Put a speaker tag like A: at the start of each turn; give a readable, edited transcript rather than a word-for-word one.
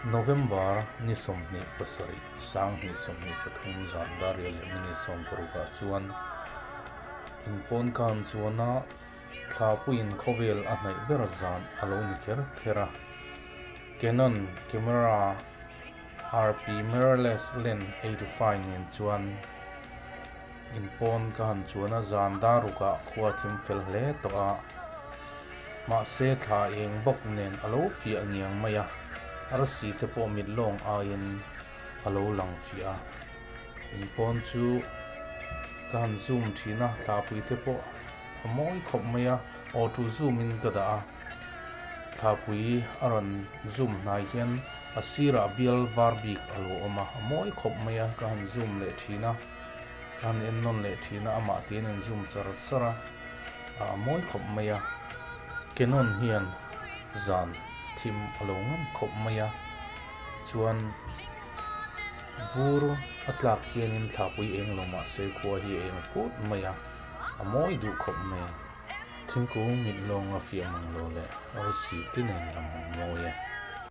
A: November ni 27, 2023 zan dar riat leh minute 60 ah chuan inpawn khan chuan a thlapuiin khawvel a hnaih ber zan a lo ni kher kher a. Canon camera RP mirrorless lens 85 nen chuan inpawn ka han chuan a, zan dar rukah khua thim fel hle tawh a. Mahse thla eng bawk nen a lo fiah ngiang mai a, arsi te pawh mit lawng aiin a lo lang fiah a. Inpawn chu ka han zoom thin a, thlapui te pawh a mawi khawp mai a, auto zoom in ka dah a. Thlapui a rawn zoom hnai hian a sirah bial var bik a lo awm a, a mawi khawp mai a, ka han zoom leh thin a, ka han en nawn leh thin a, amah tiin an zoom char char a, a mawi khawp mai a. Canon hian zan thim a lo ngam khawp mai a, chuan vur a tlak hianin thlapui eng lo mahse khua hi a eng phut mai a, a mawi duh khawp mai. Thingkung mit lawng a fiah mang lo leh arsi te nen lam ang mawi e.